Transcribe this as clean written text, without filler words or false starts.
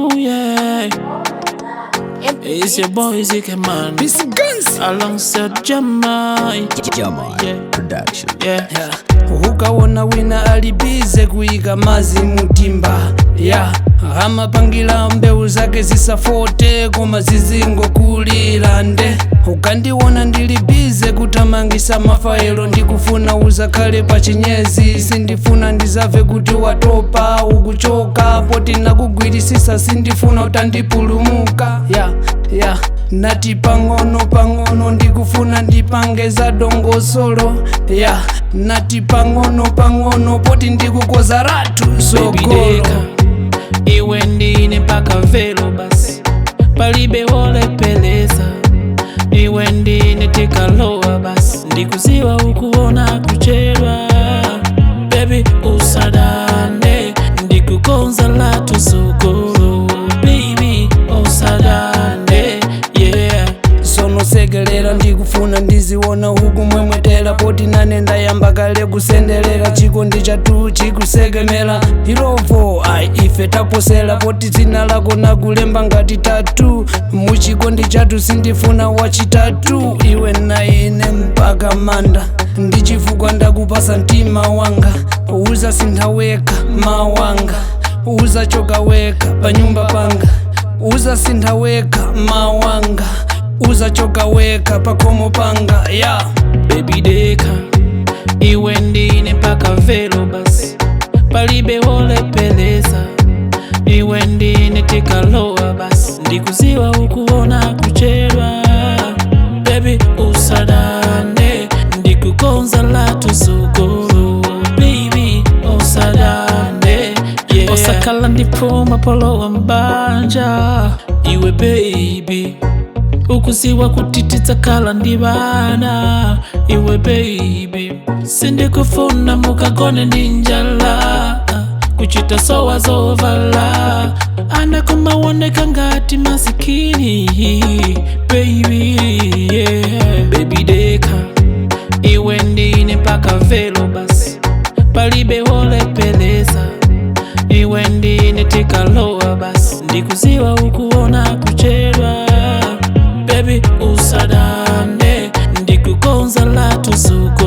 Oh yeah, it's your boy Zeke Man This guns. alongside Jamai. Jamai Yeah. Production. Yeah, Yeah. Ukaona wina ali busy kuyika mazi mutimba ya amapangira mbewu zake zisafote koma zizingokulira nde ukandiona ndili busy kutamangisa mafaelo ndikufuna uzakhale pa chinyezi sindifuna ndizave kuti watopa ukuchoka poti nakugwirisisa sindifuna utandipulumuka ya ya nati pang'ono pang'ono ndikufuna ndipange za dongosolo ya nati pang'ono pang'ono poti ndikukoza ratu baby sogolo deka, iwe ndine mpaka velo basi, palibe wolepeleza. Iwe ndine tikalowa basi, ndikuziwa ukuona kuchedwa. Baby usadane, ndikukonza latu sogolo. Baby usadane, yeah. sonosekelera ndikufuna ndiziona huku mwemwetera poti nane ndayamba kale kusendelera chikondi chatu chikusekemera irovo ai ife taposera poti dzina lako nakulemba ngati tatu muchikondi chatu sindifuna wachitatu iwe na ine mpaka manda ndichifukwa ndakupasa mtima wanga uza sinthaweka mawanga uzachoka weka panyumba panga uza sinthaweka mawanga uzachoka weka pakhomo panga ya yeah. Baby deka, iwe ndine mpaka velo basi, palibe wolepeleza. Iwe ndine tikalowa basi, ndikuziwa ukuona kuchedwa. Baby usadane, ndikukonza latu sogolo. Baby usadane, yeah. Osakala ndipuma polowa mbanja, iwe baby ukuziwa kuti tidzakhala ndi vana iwe baby sindikufuna mukagone ndi njala kuchita sowa zovala ana kumaoneka ngati masikini baby yeah. Baby deka iwe ndine mpaka velo basi palibe wolepeleza iwe ndine tikalowa basi ndikuziwa ukuona kuchedwa baby usadane ndikukonza latu sogolo.